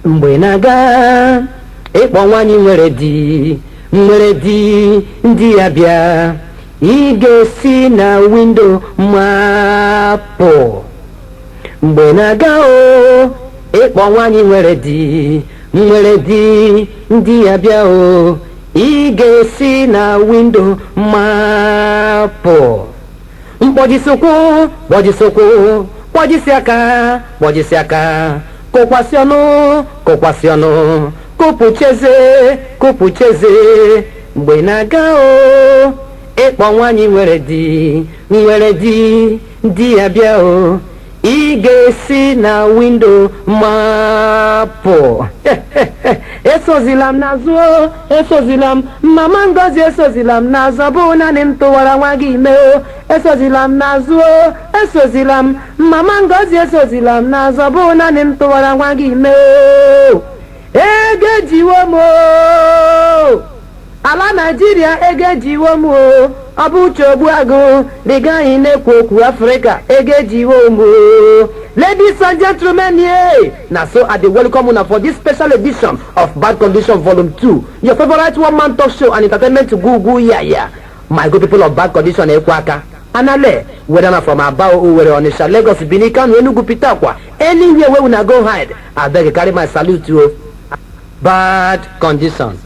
Mgbe na-aga ịkpọ nwaanyị nwere di, nwere di, ndị ya bịa, ị ga-esi na window mapụ. Mgbe na-aga o ịkpọ nwaanyị nwere di, nwere di, ndị ya bịa o, ị ga-esi na window mapụ. Mkpọjisi ụkwụ, kpọjisi ụkwụ, kpọjisi aka, kpọjisi aka, kụkwasị ọnụ, kụkwasị ọnụ, kụpụcheze, kụpụcheze. Mgbe na-aga o ịkpọ nwaanyị nwere di, nwere di, di ya bịa o, ị ga-esi na window mapụ. Esozila m n'azụ o, esozila m, Mama Ngozi, esozila m n'azụ. Ọ bụ naanị m tụwara nwa gị ime o. Esozila m n'azụ o, esozila m, Mama Ngozi, esozila m n'azụ. Ọ bụ naanị m tụwara nwa gị ime o. Ego ejiwo m o, ala Naijiria, ego ejiwo m o. Ọ bụ Uche Ogbuagụ dịga anyị na-ekwu okwu. Afrịka, ego ejiwo m o. Ladies and gentlemen, yeah. Na so I dey welcome una for this special edition of Bad Condition Volume 2, your favorite one-man talk show and entertainment gugu yaya. My good people of Bad Condition, ekwe aka anale, whether na from Aba, Owerri, Onitsha, Lagos, Benin, Kano, Enugu, Peter Akwa, anywhere wey una go hide, abeg carry my salute o. Bad condition,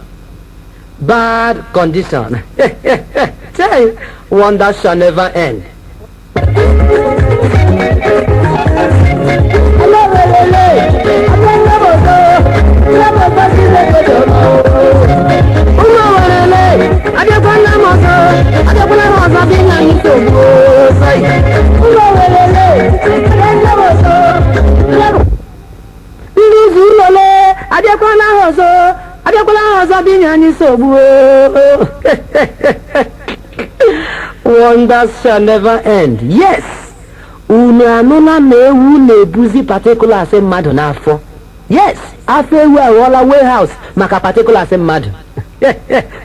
bad condition. Chai, wonder shall never end. Ụmụ Owerele, abịakwala m ọzọ, abịakwala m ọzọ bụ ịnya anyị nsogbu. Ụmụ Owerele, abịakwala m ọzọ. Ndị ụzọ ụlọle, abịakwala ha ọzọ, abịakwala ha ọzọ bụ inye anyị nsogbu. Wonders shall never end. Yes, unu anụla na ewu na-ebuzi particulars mmadụ n'afọ? Yes, afọ ewu aghọọla warehouse maka particulars mmadụ.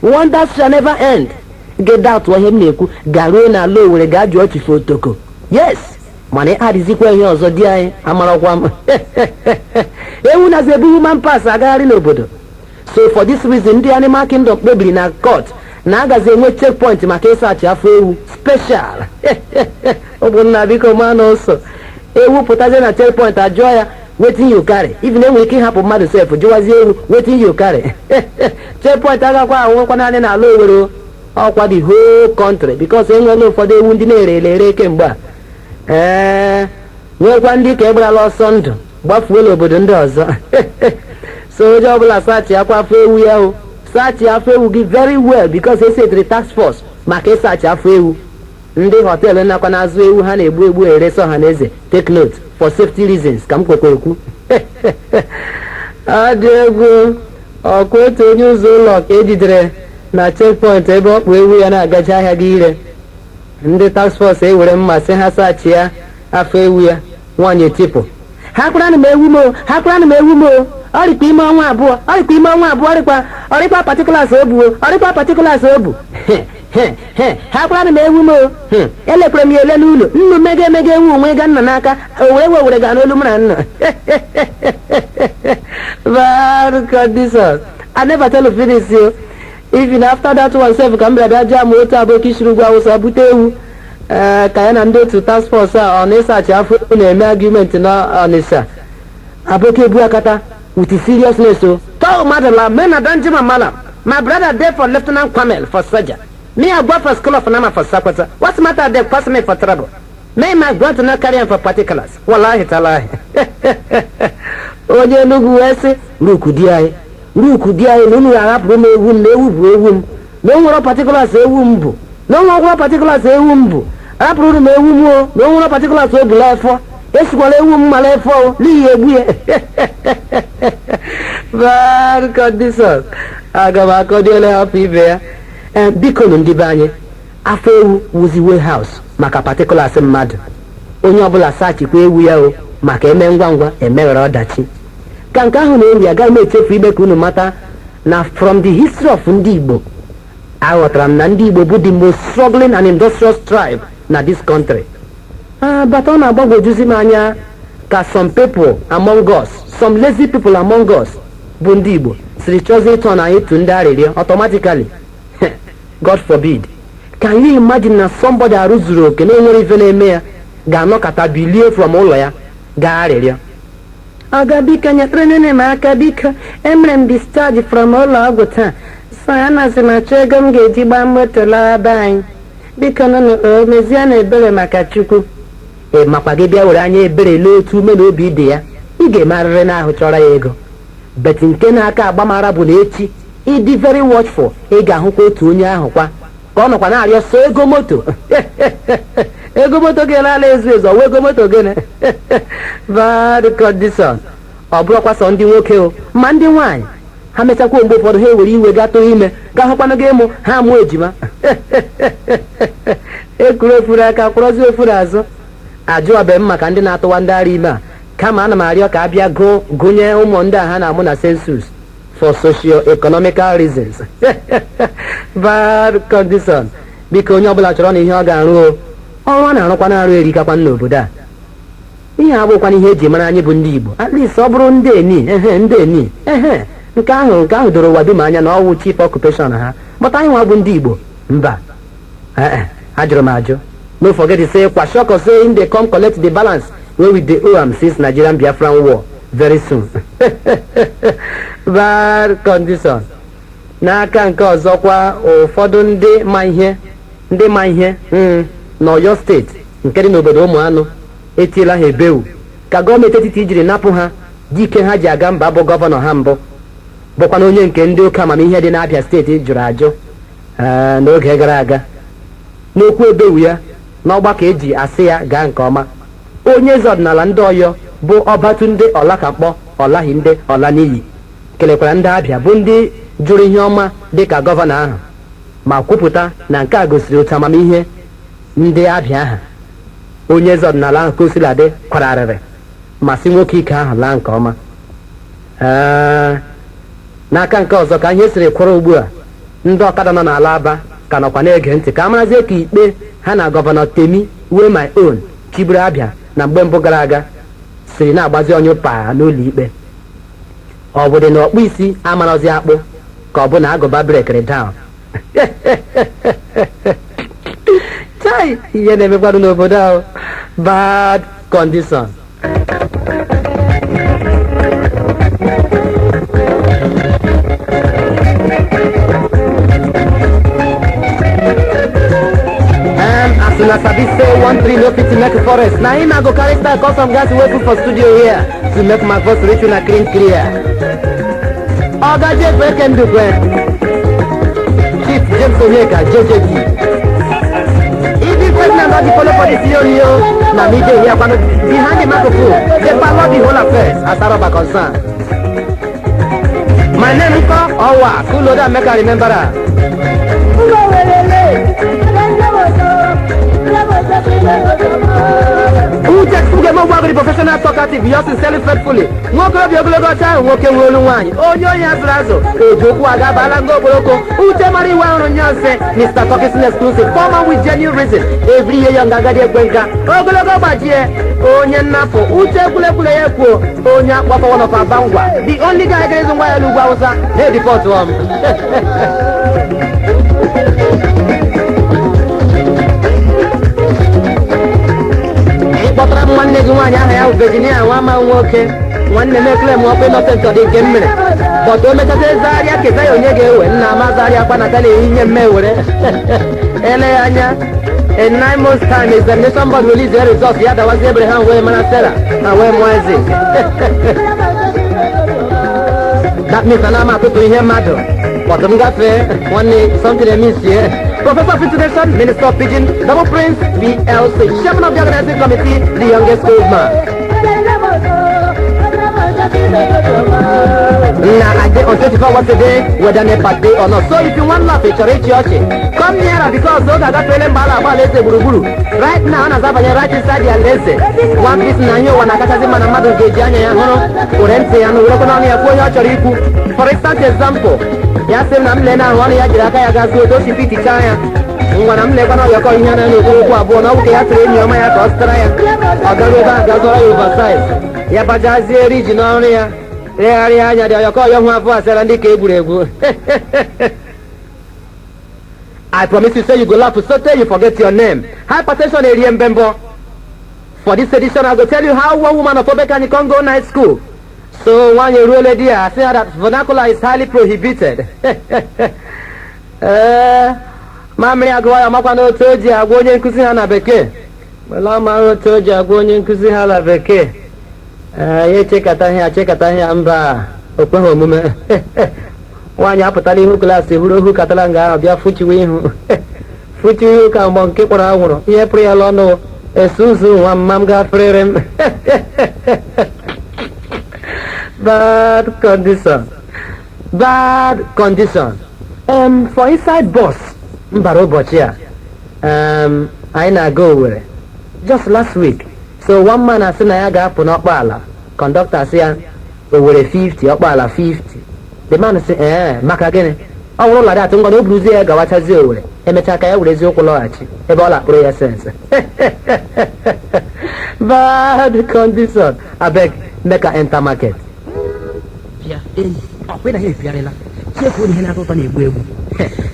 Wonders shall never end. Get out. Ihe m na-ekwu, garuo n'ala Owere, gaa jụọ Chief Otoko. Yes, mana adịzikwa ihe ọzọ di anyị amarakwa m. Ewu nazi ebu human parts agagharị n'obodo. So for this reason, ndị Animal Kingdom kpebiri na court na agazi enwe checkpoint maka ịsachi afọ ewu special. Ụmụnna, biko, ma na ụsọ ewu pụtazie na checkpoint, ajụọ ya, "Wetin you carry?" Even enwere ike ịhapụ mmadụ sef, jụwazie ewu, "Wetin you carry?" Checkpoint agakwa ahụkwa naanị n'ala Owere, ọkwa the whole country, because enweela ụfọdụ ewu ndị na-ere ere ere kemgbe a. Ee, nwekwa ndị ka egbarala ọsọ ndụ gbafuo n'obodo ndị ọzọ. So onye ọbụla sachi akwa afọ ewu ya o, sachi afọ ewu gị very well, because esetiri task force maka ịsachi afọ ewu. Ndị hotel nakwa na-azụ ewu ha na-egbu egbu eresi ọha na eze, take note, for safety reasons ka m kwekwa ekwu. Ọ dị egwu. Ọkwa otu onye ụzọ ụlọ ka ejidere na checkpoint ebe ọ kpụ ewu ya na-agaji ahịa gị ire. Ndị task force ewere mma sị ha sachi ya afọ ewu ya. Nwaanyị etipụ, "Ha kparanụ m ewu m o, ha kparanụ m ewu m o! Ọ rịkwa ime ọnwa 2, ọ rịkwa ime ọnwa 2, ọrịkwa, ọrịkwa particulars o bu o, ọrịkwa particulars o bu. Ha kparanụ m ewu m o! Elekwere m ya ele n'ụlọ nnu mega emega ewu onwe ga nna n'aka o were wewere ga n'olu m na nna." Bad condition, I never tell you finish o. Even after that one sef, ka m bịara bịa jụọ ma otu aboki shiri ugwu Awụsa bute ewu, ee, ka ya na ndị otu task force a ọ na-ịsachi afọ ewu na-eme argument na Ọnịsha. Aboki ebu akata with seriousness o tell mmadụ la men na Danjuma Malam, my brother dey for Lieutenant Kwamel for Soja, me I go for School of Nama for Sakwata. What's matter dey pass me for trouble? Me my brother no carry am for particulars. Wallahi talahi. Onye Enugwu wee sị, "Ruku di anyị, ruku di anyị, na unu ga-ahapụrụ m ewu m, na ewu bụ ewu m, na o nwere particulars ewu m bụ, na o nwere particulars ewu m bụ. Hapụrụ m ewu m o, na o nwere particulars o bula efọ, esikwala ewu m mara efọ o n'ihi egbu ya." Bad condition, aga m akọdiele hapụ ibe ya. Ee, biko nụ, ndị be anyị, afọ ewu wuzi warehouse maka particulars mmadụ. Onye ọbụla sachikwa ewu ya o, maka eme ngwa ngwa emeghere ọdachi. Ka nke ahụ na-ewi, agaghị m echefu ime ka unu mata na from the history of ndị Igbo, aghọtara m na ndị Igbo bụ the most struggling and industrious tribe na this country. Ah, but ọ na-agbagwojuzi m anya ka some people among us Some lazy people among us bụ ndị Igbo siri chọzie ịtọ na anyị tụ ndị arịrịọ automatically. God forbid. Can you imagine na somebody arụ zuru oke na-enwere ife na-eme ya ga-anọkọta bilie from ụlọ ya gaa arịrịọ? Ọga, biko nyetụrụ nne m aka. Biko, emere m discharge from ụlọ ọgwụ taa, so anazi m achọ ego m ga-eji gbaa moto lawa be anyị. Biko nụnụ o mezie na ebere maka Chukwu. Ị makwa gị bịa were anya ebere lee otu ume na obi dị ya, ị ga-emarịrị n'ahụ chọrọ ya ego. But nke na-aka agbamara bụ na echi, ịdị very watchful, ị ga-ahụkwa otu onye ahụ kwa ka ọ nọkwa na-arịọ so ego moto. Ego moto gị ala ezu ezu, ọwa ego moto gịnị? Bad condition. Ọ bụrụkwa sọ ndị nwoke o, ma ndị nwaanyị ha mechakwa, mgbe ụfọdụ ha ewere iwe gaa tụrụ ime, gaa hụkwanụ gị ịmụ ha amụọ ejima. Ekuru efuru aka kwụrọzi efuru azụ. Ajụọbe m maka ndị na-atụwa ndị ara ime a, kama ana m arịọ ka a bịa gụọ gụnye ụmụ ndị a ha na-amụ na census for socio-economical reasons. Bad condition. Biko, onye ọbụla chọrọ na ihe ọ ga-arụ o, ọrụ a na-arụkwa na-arụ erikakwa n'obodo a. Ihe abụkwana ihe eji mara anyị bụ ndị Igbo. At least ọ bụrụ ndị eni ehe, ndị eni ehe, nke ahụ doro ụwa dum anya na ọwụ chief occupation ha. But anyị nwa bụ ndị Igbo, mba. Ee, ajụrụ m ajụ. No forget to say kwashiorkor say im dey come collect the balance wey we dey owe am since Nigerian Biafran war very soon. Bad condition. N'aka nke ọzọkwa, ụfọdụ ndị ma ihe, ndị ma ihe n'Ọyọ Steeti nke dị n'obodo ụmụ anụ etiela ha ebewu ka gọọmenti etiti jiri napụ ha dike ha ji aga mba, bụ gọvanọ ha mbụ, bụkwa na onye nke ndị oke amamihe dị n'Abịa Steeti jụrụ ajụ n'oge gara aga. N'okwu ebewu ya n'ọgbakọ eji asị ya gaa nke ọma, onye eze ọdịnala ndị Ọyọ bụ Ọbatunde Ọlakamkpọ Ọlahinde Ọlaniyi kelekwara ndị Abịa bụ ndị jụrụ ihe ọma dịka gọvanọ ahụ, ma kwupụta na nke a gosiri otu amamihe ndị Abịa ahụ. Onye eze ọdịnala ahụ, kosiladị, kwara arịrị ma sị nwoke ike ahụ laa nke ọma. Ee, n'aka nke ọzọ, ka ihe siri kwụrụ ugbu a, ndị ọkada nọ n'ala Aba ka nọkwa na-ege ntị ka a marazie ka ikpe ha na Gọvanọ Temi Wey My Own chiburu Abịa na mgbe mbụ gara aga siri na-agbazi ọnyụ paa n'ụlọ ikpe. Ọ bụ dị na ọkpụ isi amarọzi akpụ, ka ọ bụ na agụba breakiri down. Chai, ihe na-emekwanụ n'obodo ahụ. Bad condition. As una sabi say one tree no fit make forest, na him I go carry style call some guys wey full for studio here to make my voice reach una clean clear. Oga Jeff Ekendukwe, Chief James Onyeka, JJD. Even President don dey follow for the CEO, na me dey here kwano behind the microphone, dey follow the whole affairs as Aroba concern. My name nko? Owa, Kuloda, make I remember am. Uche Fugemo gwagoro professional talkative, yours sincerely, faithfully. Nwokorobịa ogologo ọcha ahụ, nwoke nwe olu nwaanyị, onye oyi azụrụ azụ, eji okwu aga baala nga okporoko, uche mara iwe ọrụ nye nsị, Mr. Talkison exclusive, former with genuine reason, every year young agadi ekwe nka, ogologo gbajie, onye nnapụ, uche ekwulekwule ya ekwuo, onye akpọkọ one of Abangwa, the only guy ga-ezu ngwa ya n'ugwu Awụsa, na-edipọtụ m. Ị kpọtara m nwanne gị nwaanyị aha ya bụ Virginia nwa ama nwoke nwanne m ekele m ọkụ innocent ọ dị nke m mere, but o mechata ezagharịa keta ya, onye ga-ewe nna amazagharịa akpa na tala inye mme were eleghị anya. In 9 months time, examination board release their results, ya dawazi Abraham wee mara Sarah na wee mụọ Isaac. That means na ama atụtụ ihe mmadụ, but m gafee nwanne something emisie. Professor of Introduction, Minister of Pidgin, Double Prince, PLC, Chairman of the Organizing Committee, the youngest old man. Na I dey on 24 hours a day, whether NEPA dey or not. So if you want laugh, ị chọrọ ịchị ọchị, come nearer because oge agafeela mgbe a na-agba alaeze gburugburu. Right now, ọ na-azabanye right inside the alaeze. One piece na ihe ụwa na-akachasị mma na mmadụ ga-eji anya ya hụrụ, were ntị ya nụ, werekwa n'ọnụ ya kwuo onye ọ chọrọ ikwu. For instant example, ya sị m na m lee na ahụ ọnụ ya jiri aka ya gaa zuo otu o si pitichaa ya ngwa na m lekwa na ọyọkọ ihe na na-ekwu okwu abụọ na ọ bụ ka ya sịrị enyi ọma ya ka ọ zụtara ya, ọ garuo ebe ahụ ga zụọrọ ya oversize. Ya bajazie eri ji n'ọrụ ya, legharịa anya dị ọyọkọ ọyọ hụ afọ asara ndị ka egwuregwu. I promise you say you go laugh so tey you forget your name. Hypertension erie mbembo. For this edition, I go tell you how one woman of Obekani con go night school. So nwaanyị eruole di ya, asị ha that vernacular is highly prohibited. Ee, mamịrị agụwa ya makwa n'otu o ji agwa onye nkụzi ha na Bekee. Wele amaghị otu o ji agwa onye nkụzi ha na Bekee. Ee, ya echekata ihe achekata ihe, mba, o kweghị omume. Nwaanyị apụtala ihu klaasị, hụrụ ohu katara nga ahụ bịa fụchiwe ihu, fụchiwe ihu ka mgbọ nke kpọrọ anwụrụ. Ihe pụrụ ya n'ọnụ esi ụzọ nwa mma m gafere m. Bad condition, bad condition. For inside bus m bara ụbọchị a, anyị na-aga Owerri just last week. So one man asị na ya ga-apụ n'ọkpọala. Kọndọkta asị ya Owerri 50, ọkpọala 50. The man sị, "Ee, maka gịnị?" Ọ nwụrụ ụlọ atụ ngwa na o buruzie ya gawachazie Owerri, emechaa ka ya were eziokwu lọghachi ebe ọ lakpụrụ ya sense. Bad condition. Abeg, make I enter market. Bịa enyi, ọkwa na ya efigharịla, chefuo na ihe na-atọ ụtọ na-egbu egbu.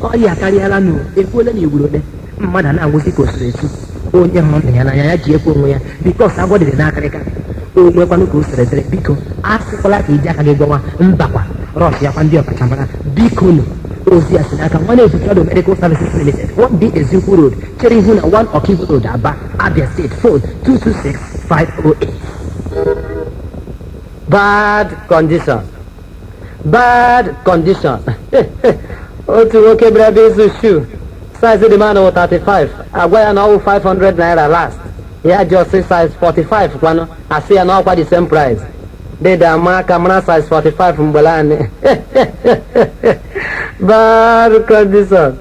Ọrịa akarịala nụ, ekwuola na egburu ole mmadụ a na-anwụzi ka osiri esu. Onye hụrụ ndụ ya n'anya ya ji ekwe onwe ya, because agwọ dịrị n'akịrịka. O nwekwanụ ka o siri dịrị, biko asịkwala ka iji aka gị gwawa mbakwa rush yakwa ndị ọkachamara, biko nụ. Ozi a si n'aka nwanne Ebutrado Medical Services Limited, 1B Eziukwu Road, chere ihu na 1 Okigwe Road, Aba, Abia State. Phone 226 508. Bad condition, bad condition. Otu nwoke bịara ebe ịzụ shoe size dị man wụ 35, agwa ya na ọwụ 500 naira last. Ya ji ọsị size 45 kwanụ, asị ya na ọkwa the same price. Dede ama aka mara size 45 mgbe naanị. Bad condition.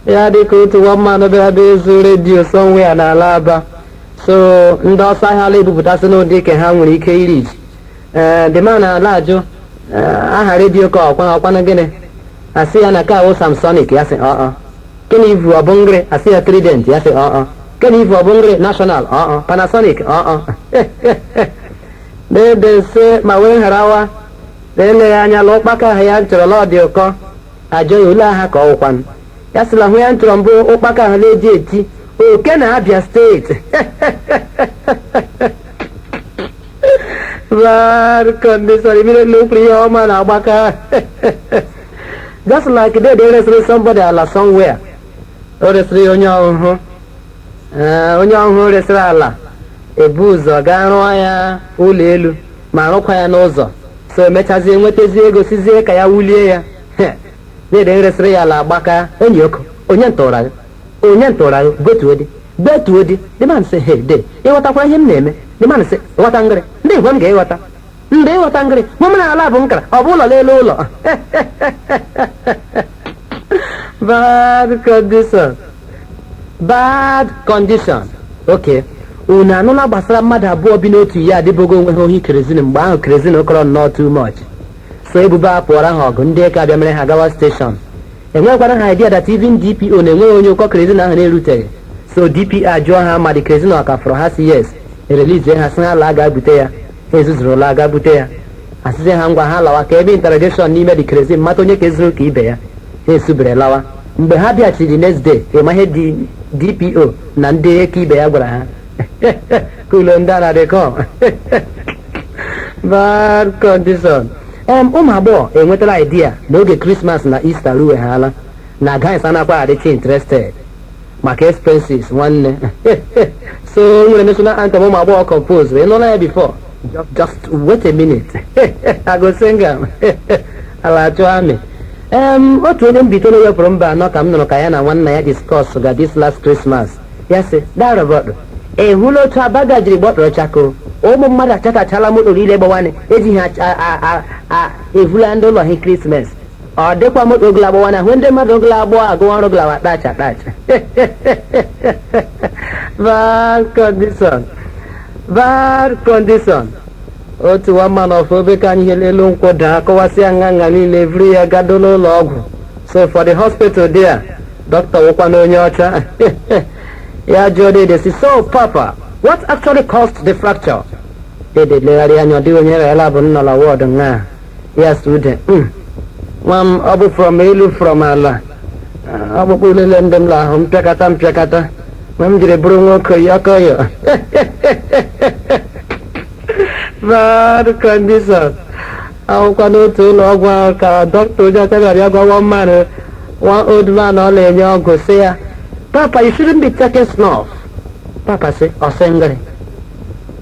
Ya dị ka otu one man bịara bịa ịzụ redio somewhere n'ala Aba. So ndị ọsọ ahịa ala ebupụtasị n'ụdị ike ha nwere ike iri. Ee, the man ala ajụ aha redio ka ọkwa ọkwanụ gịnị, asị ya na ka awụ Samsonic. Ya sị ọ gịnị ivu ọ bụ ngịrị, asị ya Trident. Ya sị ọ gịnị ivu ọ bụ ngịrị, National ọ Panasonic ọ dede nse ma wee harawa. Eleghị anya la ụkpaka ahụ ya chọrọ la ọ dị ụkọ. Ajọ ya ule aha ka ọ wụkwanụ. Ya sịla hụ ya chọrọ mbụ ụkpaka ahụ na-eji eti oke na Abia Steeti. Bad condition. Immediately okpuru ihe ọma na-agbaka, just like dede resịrị somebody ala somewhere. O resịrị ya onye ọhụhụ. Ee, onye ọhụrụ resịrị ala ebu ụzọ gaa rụọ ya ụlọ elu ma rụkwa ya n'ụzọ, so emechazie nwetazie ego, sizie ka ya wulie ya. Dede resịrị ya ala agbaka enyi ọkụ, "Onye ntụra gị? Onye ntụra gị? Betuo dị, betuo dị." The man sị, "Hey de, ịghọtakwa ihe m na-eme?" The man sị, "Ghọta ngịrị ndị igwe m ga-ịghọta ndị ịghọta ngịrị nwe m na ala bụ nkara ọ bụ ụlọ n'elu ụlọ." Bad condition, bad condition. Okay, unu anụla gbasara mmadụ abụọ bi n'otu ya adịbogo onwe ha ohi kerosene mgbe ahụ kerosene kọrọ nnọọ too much. So ebubo a pụọra ha ọgụ, ndị ka bịa mere ha gawa station. Enwekwara ha idea that even DPO na-enweghị onye ụkọ kerosene ahụ na-eruteghị. So DPO ajụọ ha ma dị kerosene ọ ka fọrọ. Ha si yes. Erelizie ha, sị ha laa gaa bute ya. Ha ezuzurula aga bute ya, asịzie ha ngwa, ha lawa ka ebe interrogation n'ime dị kerosene mata onye ka ezuru ka ibe ya. Ha esubere lawa. Mgbe ha bịachiri next day, ịma ihe dị DPO na ndị eke ibe ya gwara ha? Kulo ndị a na-adịkọ. Bad condition. Ụmụ agbọghọ enwetala idea n'oge Krismas na Easter ruwe ha ala na guys anakwa adịcha interested maka expenses nwanne. So nwere national anthem ụmụ agbọghọ compose. Ị nụla ya before? Just wait a minute, I go sing am. Ala achụ amị. Otu onye mbitolu wepụrụ mba anọ ka m nụrụ ka ya na nwanna ya discuss ga this last Christmas. Ya sị darabọdụ, ị hụla otu abaga jiri gbọtọrọ chako? Ụmụ mmadụ achatachala moto niile gbawanị ejighị evula ndị ụlọ ha Krismas. Ọ dịkwa moto ogolo agbawana hụ ndị mmadụ ogolo agbọ agụwa ọrụ golawa kpacha kpacha. Bad condition, bad condition. Otu one of obe ka anyị elu nkwụ daa kọwasịa nga niile vuru ya gado n'ụlọ ọgwụ. So for the hospital there, doctor wụkwa na onye ọcha. Ya jụọ dede si, "So papa, what actually caused the fracture?" Dede legharị anya, ọ dịghị onye rela bụ nnọla ward nga ya si ude. Nwa m, ọ bụ from elu, from ala, ọkpụkpụ lele ndị m lahụ mpịakata mpịakata mgbe m jiri bụrụ nwoke yọkọyọ. Bad condition. Akwụkwọ n'otu ụlọ ọgwụ ahụ ka dọkịta onye ọcha bịara gwa one man, one old man ọ na-enye ọgwụ, sị ya, "Papa, you shouldn't be taking snuff." Papa sị, ọsị ngịrị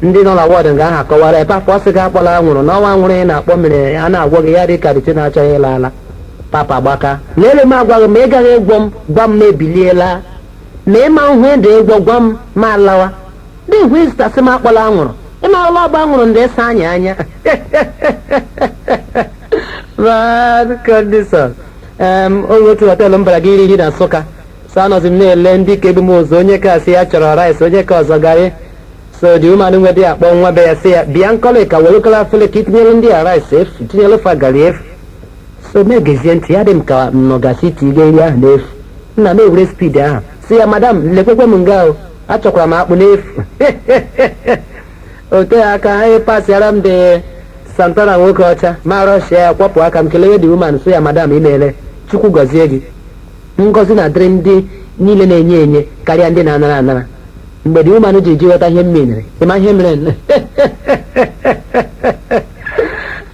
ndị nọ na ward nga ahụ akọwara ya, "Papa, ọ sị gị akpọla anwụrụ n'ọnwa anwụrụ ị na-akpọ mere a na-agwọ gị ya dị ka dịtị na-achọghị ịla ala." Papa gbaka n'elu m, agwaghị m ị gaghị ịgwọ m, gwa m na ebiliela ma ịma hụ ede ịgwọ, gwa m ma alawa dị hụ ịzụtasị m akpọla anwụrụ ịma ụlọ ọgba anwụrụ ndị ịsa anya anya. Bad condition. Onwe otu hotel m bara gị iri nri na Nsụka, so anọzi m na-ele ndị ka ebu m ụzọ, onye ka sị ya chọrọ rice, onye ka ọzọ garị. So the woman nwe dị akpọ nwa be ya, sị ya, "Bịa nkọlị ka were afele ka itinyere ndị a rice efu, tinyere fa garị efu." So megezie ntị ya dị m ka m nọgasị tiga nri ahụ n'efu. Nna m ewere speed ahụ si ya, "Madam, lekwekwe m nga o, achọkwara m akpụ n'efu." O teghị aka anyị pasịara m dị Santana nwoke ọcha ma rọshia ya, kwapụ aka m, kelewe the woman, sị ya, "Madam, imeele, Chukwu gọzie gị. Ngọzi na-adịrị ndị niile na-enye enye karịa ndị na-anara anara." Mgbe the woman ji ji ghọta ihe m menere, ịma ihe mere?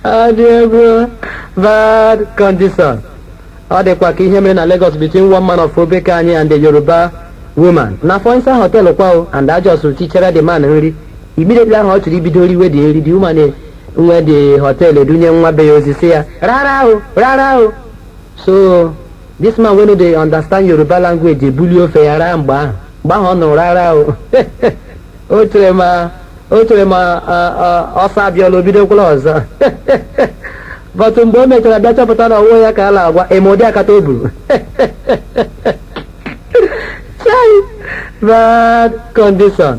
Ọ dị egwu. Bad condition. Ọ dịkwa ka ihe mere na Lagos between one man of Obeke anyị and the Yoruba woman na Foinsa Hotel kwa o, and ajọsụ tichere the man nri. Immediately ahụ ọ chọrọ ibido riwe dị nri, the woman nwe the hotel edunye nwa be ya ozi, sị ya, "Rara ahụ, rara ahụ." So this man wey no dey understand Yoruba language ebuli ofe ya raa. Mgbe ahụ ọ nụrụ rara ahụ, o chere ma ọsọ abịala, o bidokwala ọzọ. But mgbe o mechara bịa chọpụta na ọwụ ya ka a na-agwa eme ụdị akata o buru. Chai! Bad condition.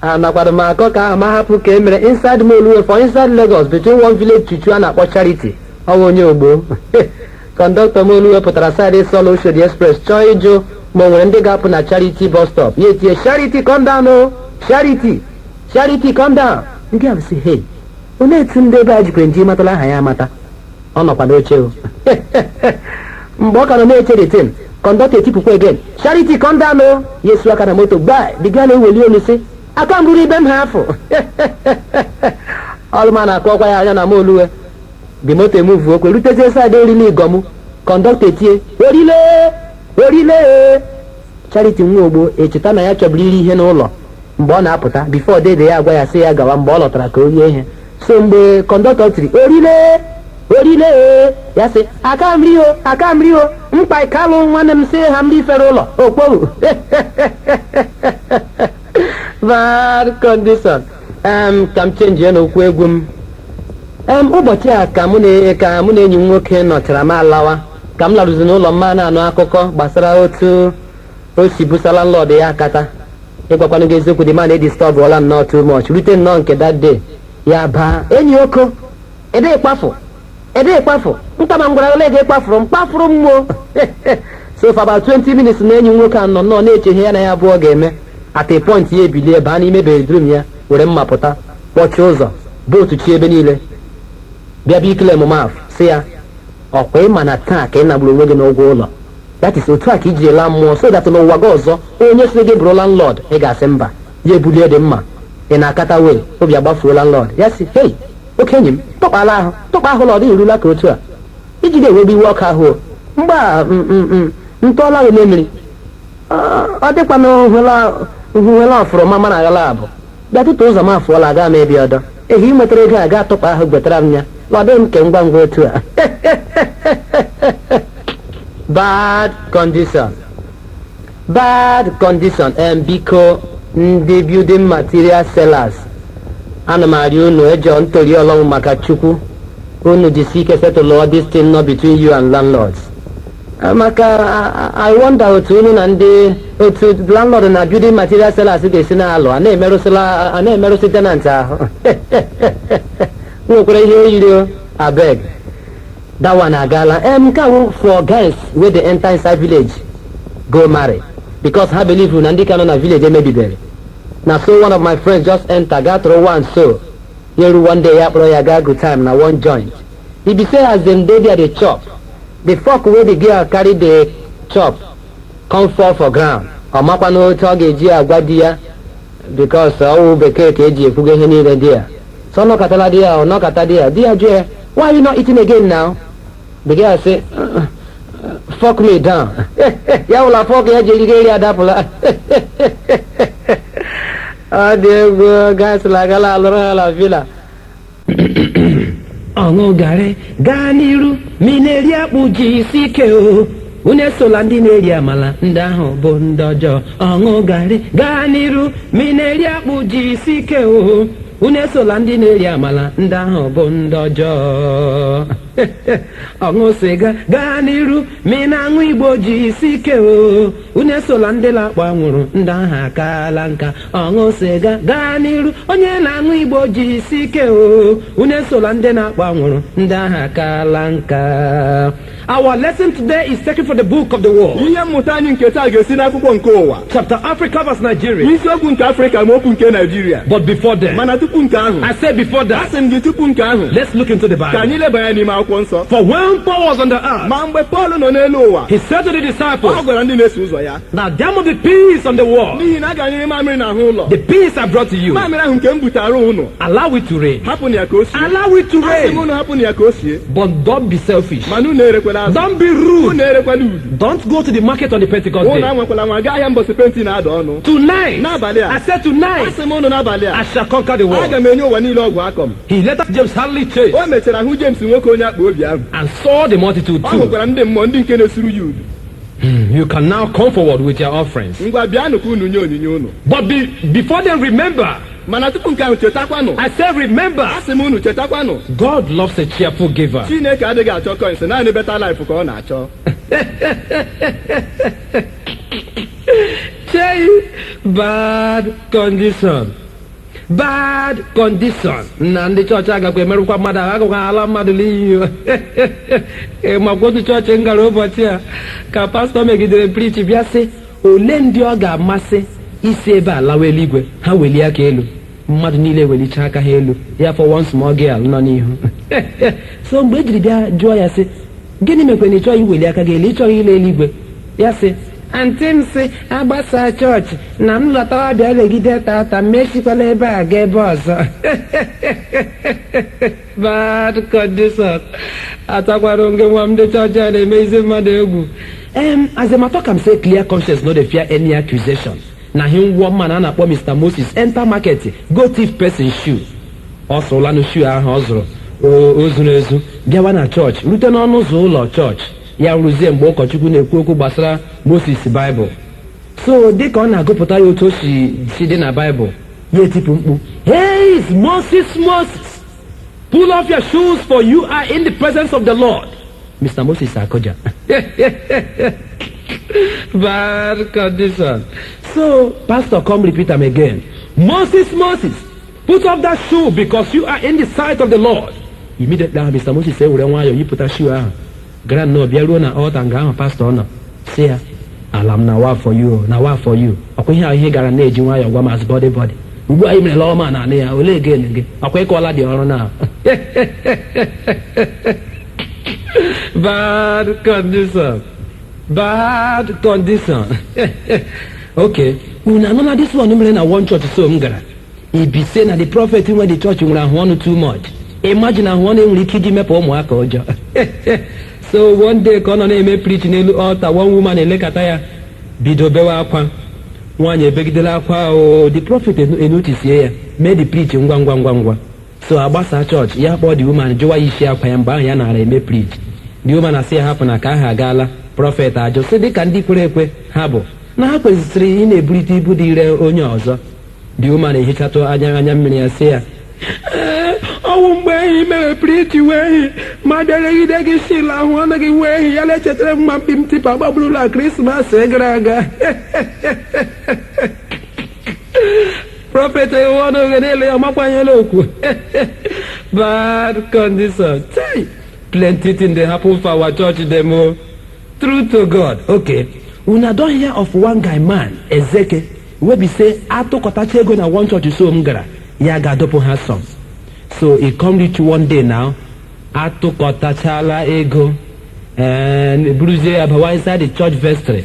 Anakwara m akọ ka ahụ ma hapụ ka e mere inside Molue for inside Lagos between one village chuchu a na-akpọ Charity, ọwa onye ogbo. Conductor Molue pụtara side Solo Oshodi Express, chọọ ịjụ ma o nwere ndị ga-apụ na Charity bus stop. Ya etinye, "Charity, come down o, Charity, Charity, come down." Ndị a sị, "Hey, onye etu ndị ebe a jikwere nji matala aha ya amata?" Ọ nọkwa n'oche o. Mgbe ọ ka nọ na-eche the thing, conductor etipụkwa again, "Charity, come down o." Ya esu aka na moto gbaa, the guy na-eweli olu sị, "Aka m ruru ibe m ha afọ." Ọlụma na-akọkwa ya anya na moluwe. The moto emuvu okwe rutezie side Orile Igọmụ. Conductor etie, "Orile, Orile." Charity nwa ogbo echeta na ya chọburu iri ihe n'ụlọ mgbe ọ na-apụta before dede ya agwa ya sị ya gawa, mgbe ọ lọtara ka o rie ihe. So mgbe conductor tiri, "Orile, Orile," ya sị, "Aka m rio, aka m rio mkpa ikalụ nwanne m." Sị ha mmiri fere ụlọ okpowu. Bad condition. Ka m change n'okwu egwu m. Ụbọchị a ka mụ na enyi m nwoke nọchara m alawa, ka m larụzi n'ụlọ mma na-anụ akụkọ gbasara otu o si busa landlord ya akata. Ịgwakwanụ gị eziokwu, the man edisturbụọla nnọọ too much, rute nnọọ nke that day ya baa enyi oko ede ịkpafụ, ede ịkpafụ nkama m gwara ole ga ịkpafụrụ m kpafụrụ m mmụọ. So for about 20 minutes na enyi m nwoke a nọ nnọọ na-eche ihe ya na ya abụọ ga-eme. At a point ya ebilie baa n'ime bedroom ya, were mma pụta, kpọchie ụzọ, bootu chi ebe niile, bịa bịa ikele mụmaf, sị ya, "Ọkwa ịma na taa ka ị nagburu onwe gị n'ụgwọ ụlọ? That is otu a ka iji laa mmụọ, so that n'ụwa gị ọzọ, onye sị gị bụrụ landlord, ị ga-asị mba." Ya ebulie dị mma ị na-akata wee obi agbafuo landlord. Ya sị, "Hei, oke enyi m, tụkpala ahụ, tụkpa ahụ, na ọ dịghị erula ka otu a iji ga-ewebe iwe ọkụ ahụ mgbe a ntọọla gị mmiri. Ọ dịkwa na hụhụla ọfụrụ mama na aghala abụ bịa tụtụ ụzọ m afụọla aga m ebi ọdọ ehi ị nwetara ego a ga atụkpa ahụ gwetara m ya lọdị m ke ngwa ngwa otu a." Bad condition, bad condition. Biko, ndị building material sellers, ana m arịọ unu, ejọ ntori ọlọnwụ maka Chukwu, unu jisi ike settle all this thing nọ between you and landlords. Maka I wonder otu unu na ndị otu landlord na building material sellers ga-esi na-alụ a na-emerụsịla a na-emerụsị tenant ahụ nwekwara ihe oyiri o. Abeg, that one agala. Nke awụ for guys wey dey enter inside village go marry, because ha believe na ndị ka nọ na village emebibere. Na so one of my friends just enter, gaa tụrụ one so Ya eru one day, ya kpọrọ ya gaa good time na one joint. E be say as dem dey there dey chop, the fork wey the girl carry dey chop come fall for ground. Ọ makwa n'otu ọ ga-eji agwa di ya, because ọwụ bekee ka eji ekwugo ihe niile di ya. So ọ nọkọtala di ya, ọ nọkọta di ya, di ya jụọ ya, "Why are you not eating again now?" The girl say, "Fork me down." Ya wụla fork ya ji erigo eri adapụla. Ọ dị egwu. Gasịla agala alụrụ ha la villa. Ọṅụ garị gaa n'iru, ma ị na-eri akpụ, ji isi ike o. Unu esola ndị na-eri amala, ndị ahụ bụ ndị ọjọọ. Ọṅụ garị gaa n'iru, ma ị na-eri akpụ, ji isi ike o. Unu esola ndị na-eri amala, ndị ahụ bụ ndị ọjọọ. Ọṅụ sịga gaa n'iru, ma ị na-aṅụ igbo, ji isi ike o. Unu esola ndị na-akpọ anwụrụ, ndị ahụ akaala nka. Ọṅụ sịga gaa n'iru, onye na-aṅụ igbo, ji isi ike o. Unu esola ndị na-akpọ anwụrụ, ndị ahụ akaala nka. Our lesson today is taken from the book of the world. Ihe mmụta anyị nke taa ga-esi n'akwụkwọ nke ụwa. Chapter Africa vs Nigeria. Isiokwu nke Afrịka ma okwu nke Naijiria. But before then, Mana tupu nke ahụ, I said before that, asị m gị tupu nke ahụ, let's look into the ka Bible. anyị leba anya n'ime akwụkwọ nsọ. For when Paul was on the earth, Ma mgbe Pọl nọ n'elu ụwa, he said to the disciples, ọ gwara ndị na-eso ụzọ ya, "Now there must be peace on the world." N'ihi na a ga-anyere mamịrị n'ahụ ụlọ. The peace I brought to you, Mamịrị ahụ nke m butere ụnụ, allow it to rain. hapụ na ya ka o sie. Allow it to Asị m rain. ụnụ hapụ na ya ka o sie. But don't be selfish. Mana unu erekwela azụ. Don't be rude. Unu erekwela udu. Don't go to the market on the Pentecost Unu day. anwakwala nwa gaa ahịa mbọsị penti na-ada ọnụ. Tonight, N'abalị a. I said tonight, Asị m ụnụ n'abalị a, I shall conquer the world. aga m enye ụwa niile ọgwụ akọm. He later James Hadley Chase O mechara hụ James nwoke onye akpa obi ahụ. and saw the multitude Ọ too. hụkwara ndị mmụọ ndị nke na-esuru ya udu. You can now come forward with your offerings. Ngwa, bịanụ ka unu nye onyinye unu. But before then, remember, Mana tupu nke ahụ, chetakwanụ. I said remember, Asị m unu chetakwanụ. God loves a cheerful giver. Chineke adịghị achọ coins, naanị better life ka ọ na-achọ. Chei, bad condition. Bad condition. Na ndị chọọchị agakwa emerụkwa mmadụ ahụ, agakwa ala mmadụ n'iyi o. Ị makwa otu chọọchị m gara ụbọchị a ka pastọ megidere preach bịa sị, ole ndị ọ ga-amasị isi ebe a lawa eluigwe, ha welie aka elu. Mmadụ niile welicha aka ha elu, ya for one small girl nọ n'ihu. So mgbe e jiri bịa jụọ ya sị, gịnị mekwe na ị chọghị iweli aka gị elu, ị chọghị ịla eluigwe? Ya sị, aunty m sị agbasa chọọchị na m lọtawa bịa legide tata, mechikwala ebe a gaa ebe ọzọ. Bad condition. Atakwara nge nwa m, ndị chọọchị a na-emezi mmadụ egwu. As a matter kam say clear conscience no dey fear any accusation. Na him one man a na-akpọ Mr. Moses enter market go thief person shoe. Ọ sụrụlanụ shoe ahụ ọ zụrụ, o zuru ezu, bịawa na chọọchị, rute n'ọnụ ụzọ ụlọ chọọchị ya, rụzie mgbe ụkọchukwu na-ekwu okwu gbasara Moses Baịbụl. So dịka ọ na-agụpụta ya otu o si dị na Baịbụl, ya etipụ mkpu, "Hey, Moses, Moses, pull off your shoes, for you are in the presence of the Lord." Mr. Moses akọja. Bad condition. So pastor come repeat am again, "Moses, Moses, put off that shoe because you are in the sight of the Lord." Immediately ahụ, Mr. Moses ewere nwayọọ yipụta shoe ahụ, gara nnọọ bịa ruo na altar nga ahụ pastọ nọ, sị ya, "Ala m na wa for you, na wa for you. Ọkwa ihe ahụ ihe gara na-eji nwayọọ gwa m as body body. Ugbu a ị merela ọma na anị ya olee gen gị? Ọkwa ịkọọla dị ọrụ na." Bad condition, bad condition. Okay, unu anụla this one mere na one church so m gara. Ibi say na the prophet nwe the church nwere ahụ ọnụ too much. Imagine, ahụ ọnụ enwere ike iji mepụ ụmụaka ụjọ. So one day ka ọ nọ na-eme preach n'elu altar, one woman elekọta ya, bido bewe akwa. Nwaanyị ebegidela akwa o. The prophet enotisie ya, mee the preach ngwa ngwa ngwa ngwa. So agbasa chọọchị, ya kpọọ the woman, jụwa ya isi akwa ya. Mgbe ahụ ya nara eme preach, the woman asị ya hapụ na ka ahụ agaala. Prophet ajụ sị, dịka ndị kwere ekwe ha bụ na ha kwesịrị ị na-eburite ibu dị ire onye ọzọ. The woman ehichatụ anya mmiri ya, sị ya, "Ee, ọnwụ mgbe ehi mere preach wee ehi ma bịaregide gị shila ahụ ọnụ gị wee ehi ya na-echetara m mma mkpi m tipa gbagburula Krismas gara aga." Prophet ewe ọnụ oghe n'elu ya, makwanyela okwu. Bad condition. Chai, plenty thing dey happen for our church dem o, true to God. Okay, una don hear of one guy man Ezeke wey be say atụkọtacha ego na one church so m gara, ya ga-adọpụ ha some. So e come reach one day now, atụkọtachala ego and buruzie ya bawa inside the church vestry.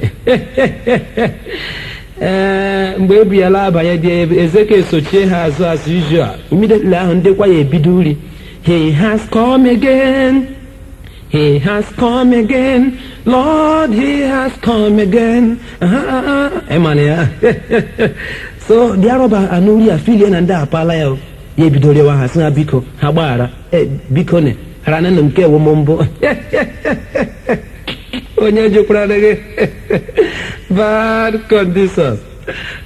Ee, mgbe ebu ya abanye dị, Ezeke sochie ha azụ as usual. Immediately ahụ ndekwa ya ebido uri, "He has come again. He has come again. Lord, he has come again." Ịmana ya. So the arọba anụ ya filie na ndị apala ya o. Ya ebido rịọwa ha, sị ha biko, ha gbaghara. E, biko ne hara nụ nke ewu m mbụ onye jụkwara gị. Bad condition,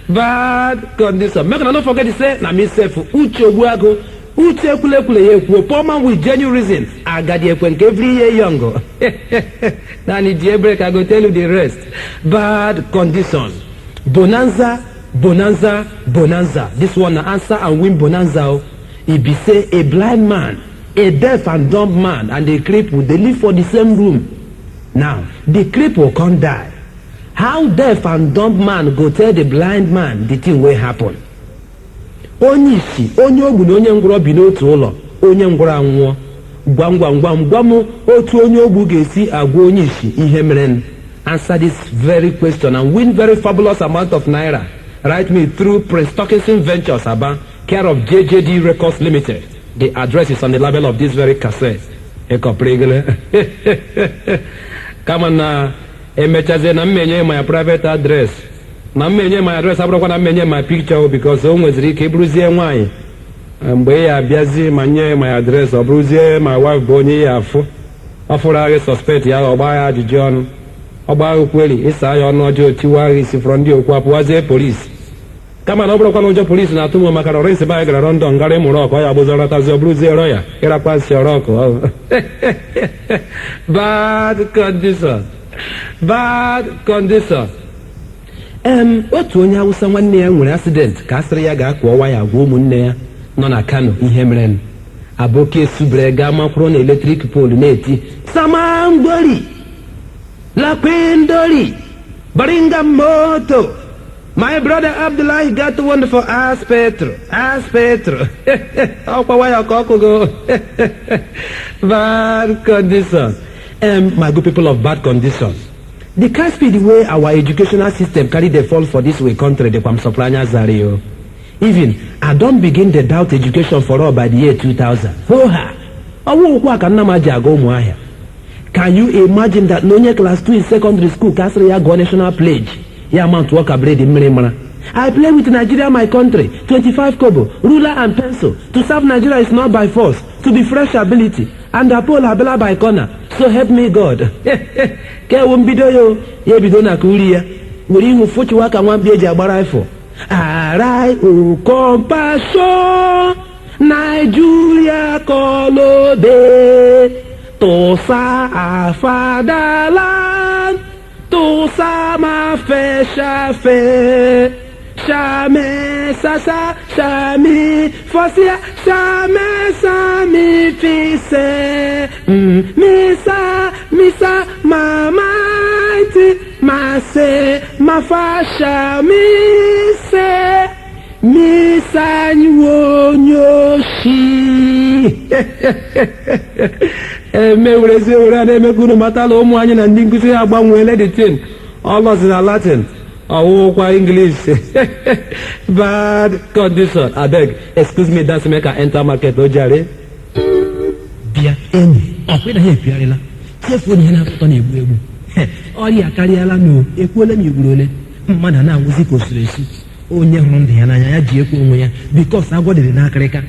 bad condition. Make una no forget say na me sef, Uche Ogbuagụ, Uche ekwulekwule ya ekwuo, poor man with genuine reason, agadi ekwe nke every year young. Naanị ji ebere ka I go tell you the rest. Bad condition. Bonanza, bonanza, bonanza. This one na answer and win bonanza o. E be say a blind man, a deaf and dumb man and a cripple dey live for the same room. Now the cripple come die. How deaf and dumb man go tell the blind man the thing wey happen? Onye isi, onye ogbu na onye ngwụrọ bi n'otu ụlọ. Onye ngwụrọ anwụọ. Gwam gwam gwam gwa m otu onye ogbu ga-esi agwa onye isi ihe mere. Answer this very question and win very fabulous amount of naira. Write me through Prince Talkinson Ventures, Aba, care of JJD Records Limited. The address is on the label of this very cassette. Ịkọpụrịgịrị kama na emechazie na mmenye my private address, na mmenye my address abụrụkwa na mmenye my picture, because o nweziri ike ịbụrụzie nwaanyị mgbe ya abịazi ma nye my address, ọ bụrụzie my wife bụ onye ya afụ ọ fụrụ agha suspect ya, ọ gbaa ya ajụjụ ọnụ, ọ gbaa agha kweri ịsa ya ọnụ ọjọọ, tiwa agha isi fọrọ ndị okwu apụwazie polisi. Kama na ọ bụrụkwa na ụjọ polisi na-atụ m, maka na ọrịnsị anyị gara London gara ịmụrụ ọkụ, ọ ya gbụzọrọtazi, ọ bụrụzie rọya ịrakwasị ọrọkụ. Bad condition, bad condition. Otu onye Awụsa nwanne ya nwere accident ka a sịrị ya gaa kụọ waya gwa ụmụnne ya nọ na Kano ihe mere. Aboki esubere gaa makwụrụ na electric pole na-eti, "Samangori lakwindori baringa moto. My brother Abdullahi got wonderful as Petro, as Petro." Ọkwa waya ka ọkụgo. Bad condition. My good people of bad condition, the kind speed wey our educational system carry dey fall for this way country dey kwam surprise zari o. Even I don begin dey doubt education for all by the year 2000. Hoha, ọwụ ụkwụ a ka nna m ji aga Ụmụahịa. Can you imagine that na onye class 2 in secondary school ka asịrị ya gụọ national pledge, ya mount ka bread mmiri mara, "I play with Nigeria my country, 25 kobo, ruler and pencil. To serve Nigeria is not by force, to be fresh ability and Apollo Abela by corner, so help me God." Ka ewu mbido ya o, ya ebido na ka uri ya were ihu fụchiwa ka nwamkpi eji agba rifle. "Arise, O compassion, Nigeria kọlobe, tụsa afadalan, tụsa ma fe shafe shame sasa shami fọsia shame sami fise misa misa mamaiti mase mafa shami se misanyuonyoshi." Emewerezi ewere a na-emekwa unu matala ụmụ anyị na ndị nkụzi ha agbanweela the thing, ọlọzi na Latin, ọwụkwa English. Bad condition. Abeg, excuse me, dance make I enter market o jare. Bịa enyi, ọkwa ịnaghị epigharịla chefuo na ihe na-atọ na-egbu egbu. Ọrịa akarịala nụ. Ekwuola m igburu ole mmadụ a na-anwụzi ka osiri esi. Onye hụrụ ndụ ya n'anya ya ji ekwe onwe ya, because agwọ dịrị n'akịrịka.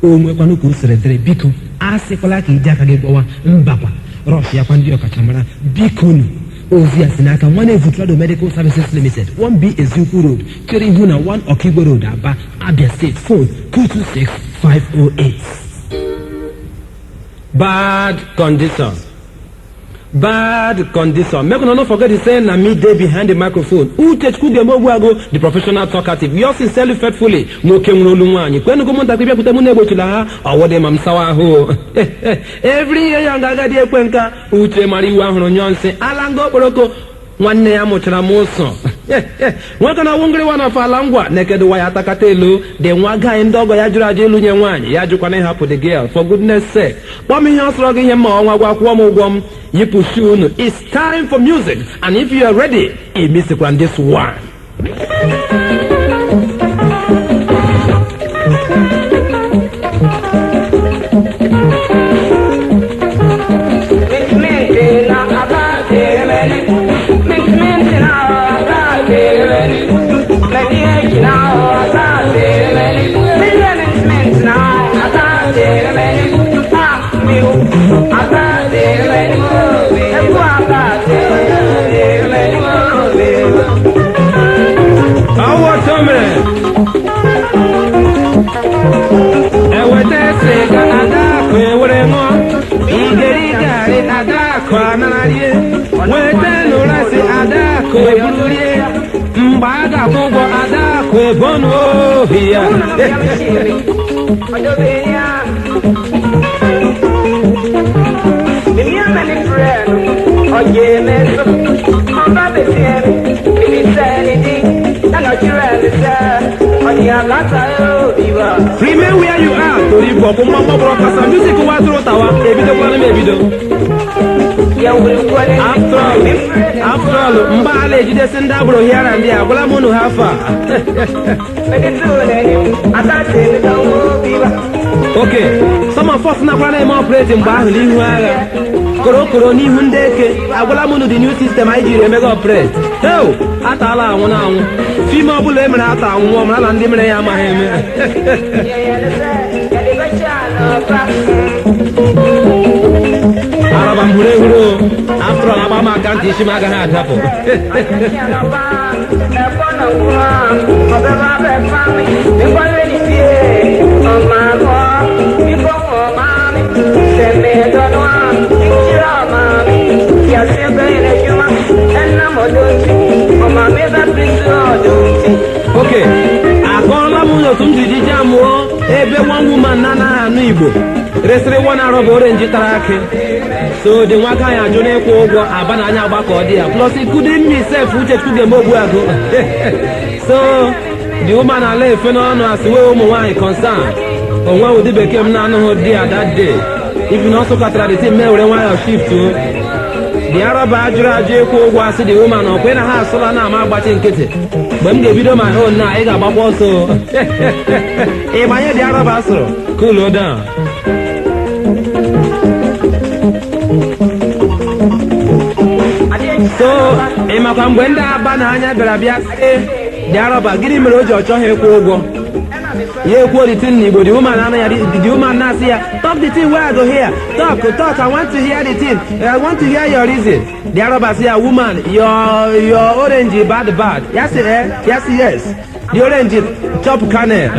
O nwekwanụ ka o siri dịrị, biko a sịkwala ka iji aka gị gbawa mbakwa rush ya kwa ndị ọkachamara, biko nu. Ozi a si n'aka Nwanne Trado Medical Services Limited, 1B Eziukwu Road, chere ihu na 1 Okigwe Road, Aba, Abia State. Phone 226 508. Bad condition, bad condition. Make una no forget to say na me dey behind the microphone, Uchechukwu Gemogbuago, the professional talkative, yours sincerely, faithfully, nwoke nwere olu nwaanyị. Kwenugo ụmụntakịrị bịakwute m na-egbochila ha ọwụdị ma m sawa ahụ. Every year ya nga agadi ekwe nka uche mara iwu ahụrụ nyụọ nsị ala nga okporoko nwanne ya mụchara m ụsọ. Nwoke na ọwụ ngịrị nwa n'afọ ala ngwa na-ekedowa ya atakata elu dị nwa gaanyị. Ndị ọgọ ya jụrụ ajụ ịlụnye nwaanyị ya, jụkwana ịhapụ the girl. For goodness sake, kpọọ m ihe ọ sọrọ gị, ihe mma ọnwa gwa, kwụọ m ụgwọ m, yipụ shoe unu. It's time for music, and if you are ready, imisikwa this one. Ọwọ́ tó mere eweta ese ka Adakụ ewere ṅụọ igeri garị. Adakụ anara rie, weta nụrasị, Adakụ eburu rie. Mgbe a ga-akwụ ụgwọ, Adakụ ebonu ohi ya. Remain where you are. Torí bọ̀ kó mọ́ mọ́ kasa music wa tóró tàwa ebidokwana m ebido. After all, mgbaala ejidesi ndị agboro hiara ndị a gwala m unu ha afa. Okay, some of us nakwara na-eme operate mgbe ahụ n'ihu agha korokoro n'ihu ndị eke. Agwala m unu the new system anyị jiri emega operate. Heo, ataala anwụ na anwụ. Fim ọbụla e mere ata anwụọ, mara na ndị mere ya amaghị eme. Araba m hụrụ ehuru. After all, agba m aka ntị, isi m agaghị adapụ. Oke, akọọla m otu m ji jije amụọ ebe one woman na-anaghị anụ Igbo resịrị one arọba orange tara akị. So dị nwa aka ya ajụ n'ịkwụ ụgwọ aba na anya agbakọ dị ya, plus including me sef. Uchechukwu ga-eme ogbu agụ. So the woman ala efe n'ọnụ asị wee ụmụ nwaanyị concern onwe ụdị bekee m na-anụghị di ya that day. If na ọ sụkọtara the thing, mee were nwayọ shift o. The arọba ajụrụ ajụ ịkwụ ụgwọ asị the woman, ọkwe na ha asụla na ama agbachi nkịtị. Mgbe m ga-ebido my own na ị ga-agbakwa ọsọ. Ịbanye dị arọba sụrụ cool down. So ị makwa mgbe ndị aba na anya bịara bịa sị dị arọba, gịnị mere o ji ọ chọghị ịkwụ ụgwọ ya? Ekwuo the thing n'Igbo. The woman anụ ya, the woman na-asị ya, "Talk the thing wey I go hear. Talk, talk. I want to hear the thing. I want to hear your reason." The arọba sị ya, "Woman, your orange bad bad." Ya sị, "Eh?" Ya sị, "Yes, the orange chop kernel."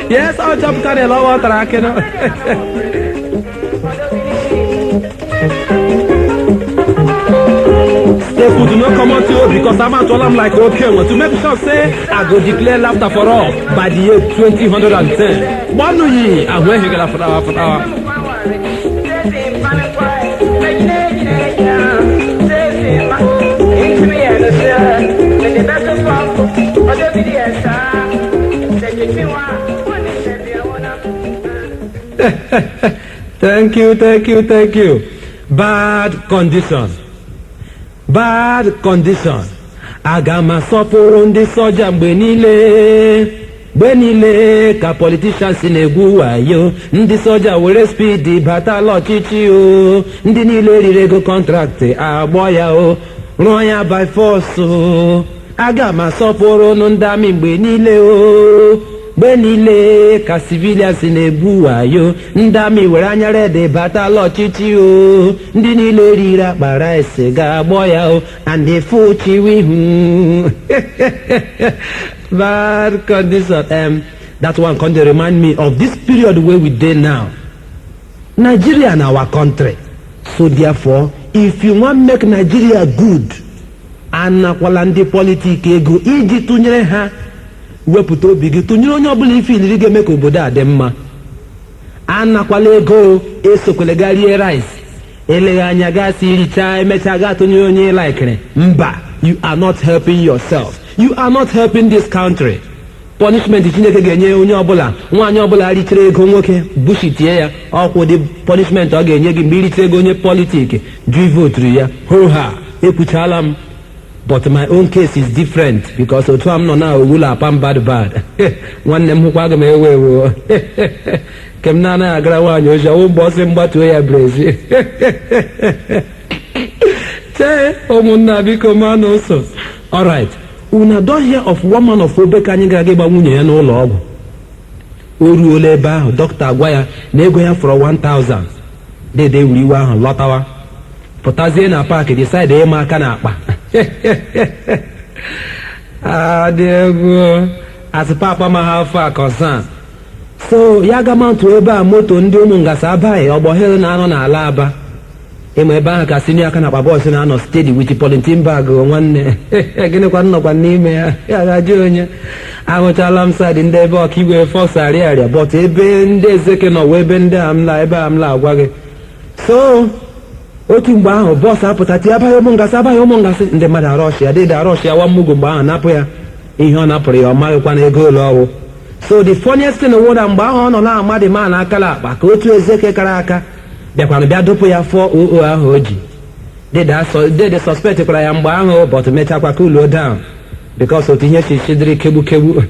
Yes, ọ chop kernel, ọ ghọtara akị nọ. Stay put, no comot o, because I'm out all I'm like okay to make sure say I go declare laughter for all by the year 2010. Gbọnụ yi ahụ ehigara fụtawa fụtawa. Thank you, thank you, thank you. Bad condition, bad condition. Aga m asọpụrụ ndị sọja mgbe niile, mgbe niile ka politicians na-egwu wayo. Ndị sọja were speed batala ọchịchị o. Ndị niile riri ego contract agbọ ya o, rụọ ya by force o. Aga m asọpụrụ ndị army mgbe niile o. Mgbe niile ka civilians na-egbu wayo, ndị army were anya red batala ọchịchị o. Ndị niile riri akpa rice ga-agbọ ya o, and efuchiwe ihu. Bad condition. That one come dey remind me of this period wey we dey now. Nigeria na our country, so therefore, if you wan make Nigeria good, anakwala ndị politics ego iji tụnyere ha. Wepụta obi gị, tụnyere onye ọbụla ife iliri ga-eme ka obodo a dị mma. Anakwala ego, esokwele ga rie rice. Eleghị anya gasị irichaa, emechaa gaa tụnye onye laikiri. Mba, you are not helping yourself, you are not helping this country. Punishment Chineke ga-enye onye ọbụla, nwaanyị ọbụla richere ego nwoke bushitie ya, ọkwụ dị punishment ọ ga-enye gị mgbe iritere ego onye politics ju voturu ya. Hoha, ekwuchala m. But my own case is different because otu a m nọ na owula apam bad bad. Nwanne m, hụkwa aga m ewe ewo ke m na-anaghị agara nwaanyị ozi ọwụ mgbe ọsị mgbatuo ya brezi. Chee, ụmụnna, biko manụ ụsọ. Alright, una don hear of one man of obe ka anyị gara ịgba nwunye ya n'ụlọ ọgwụ. O ruola ebe ahụ, dọkịta agwa ya na ego ya fọrọ 1000. Dede wuru iwe ahụ lọtawa, pụtazie na park, decide ịma aka n'akpa. Adị egwu asị papa ma ha afọ a concern. So ya ga mount ebe a moto ndị ụmụ ngasa abaghị ọgbọ hill na-anọ n'ala Aba. Ịma ebe ahụ ka senior aka na akpa boys na-anọ steady with polythene bag. Nwanne, gịnịkwa nnọkwa n'ime ya? Ya ga-ajụ onye ahụchala m side ndị ebe ọkaigwe fọs arịa arịa, but ebe ndị ezeke nọ wee ebe ndị a m la ebe a m la agwa gị. So otu mgbe ahụ bọọsụ apụta tie, "Abaghị ụmụ ngasị, abaghị ụmụ ngasị." Ndị mmadụ arọshịa, dede arọshịa wa mmugo. Mgbe ahụ napụ ya ihe ọ napụrụ ya, ọ maghịkwa na ego ole ọwụ. So the funniest thing wụ na mgbe ahụ ọ nọ na-ama dị ma na akala akpa ka otu ezeke kara aka bịakwana bịa dụpụ ya fụọ oo ahụ o ji. Dede suspect kwara ya mgbe ahụ, but mechakwa cool down because otu ihe si chidịrị kegbu kegbu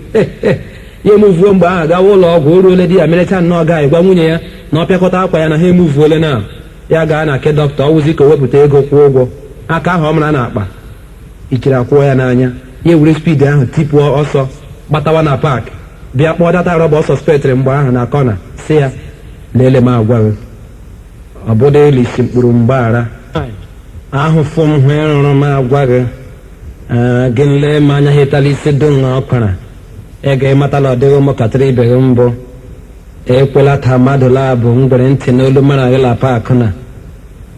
ya emuvuo. Mgbe ahụ gawa ụlọ ọgwụ, o ruole di ya merecha nnọọ gaa gwa nwunye ya na ọ pịakọta akwa ya na ha emuvuole na ya gaa na nke dọkịta. Ọwụzi ka o wepụta ego kwụọ ụgwọ aka ahụ ọ mara n'akpa ichiri akwụọ ya n'anya. Ya ewere speed ahụ tipụọ ọsọ gbatawa na park, bịa kpọọ data rọba ọ suspectịrị mgbe ahụ na kọna, si ya, "Lele m agwa gị, ọ bụdụ elisi mkpụrụ mgbaghara ahụfụ m hụ ịrụrụ m agwa gị. Ee, gị nlee m anya hitala isi dum na ọkwara ị ga-ịmatala ọ dịghị ụmụntakịrị ibe gị mbụ. Ekwela ta mmadụ labụ ngwere ntị n'olu mara gị lapa akụ na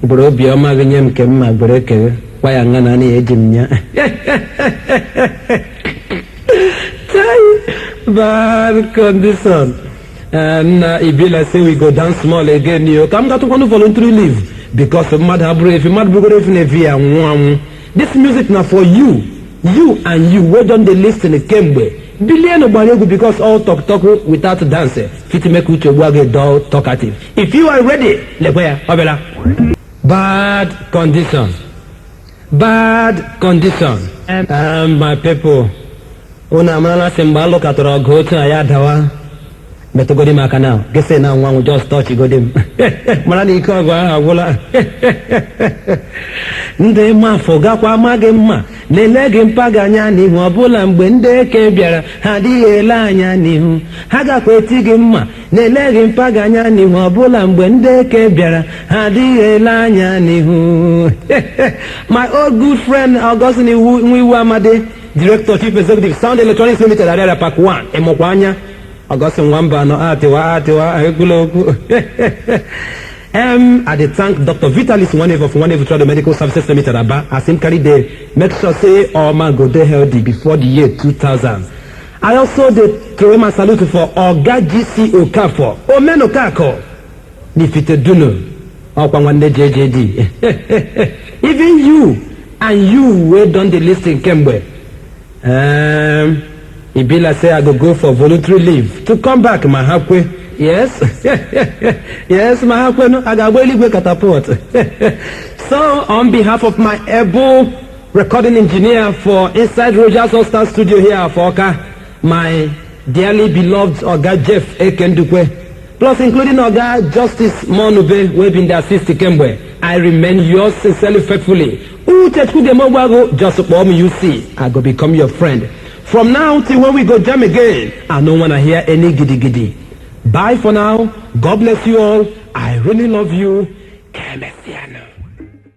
gbere obiọma gị nye m nke m ma gbere keghe kwa ya nga na eji m ya." Chai, bad condition. Na e be like say we go down small again yo. Ka m gatụkwanụ voluntary leave because mmadụ abụrụ efi, mmadụ bụgoro efi na-efi ya nwụ anwụ. This music na for you, you and you wey don dey listen kemgbe. Bilienu gbara egwu because all talk talk without dance fit make Uche Ogbuagụ dull talkative. If you are ready, lekwe ya, ọ bịara. Bad condition, bad condition. My people, unu amarala sị mgbe alụkatara ọgụ otu a ya dawa, metụgodi m aka na gịsị na nwa nwụ, just touch godi m, mara na ike ọgụ ahụ agwụla. Ndị mafụ gakwa ama gị mma na-ele gị mpaga anya n'ihu ọbụla. Mgbe ndị eke bịara, ha adịghị ele anya n'ihu, ha gakwa eti gị mma na-ele gị mpaga anya n'ihu ọbụla. Mgbe ndị eke bịara, ha adịghị ele anya n'ihu. My old good friend Augustine Iwu Nwiwu Amadi, Director, Chief Executive, Sound Electronics Limited, Ariaria Park 1. Ịmụkwa anya Augustine Nwamba nọ atịwa atịwa ekwula okwu. I dey thank Dr. Vitalis Nwanevu of Nwanevu Trado Medical Services Limited, Aba, as him carry dey make sure say all man go dey healthy before the year 2000. I also dey throw my salute for Oga GC Okafor, Omen Okako, Nifite Duno, Ọkwa nwanne JJD. Even you and you wey don dey listen kemgbe. E be like say I go go for voluntary leave to come back ma ha kwe. Yes, ma ha kwenu, a ga-agba eluigwe catapult. So on behalf of my able recording engineer for inside Rogers All Star Studio here for Awka, my dearly beloved Oga Jeff Ekendukwe, plus including Oga Justice Monube wey bin dey assist kemgbe, I remain yours sincerely, faithfully, Uche Chukwudemogbago. Just kpọọ m UC, I go become your friend. From now till when we go jam again, I no wanna hear any gidi gidi. Bye for now. God bless you all. I really love you. Kemesia.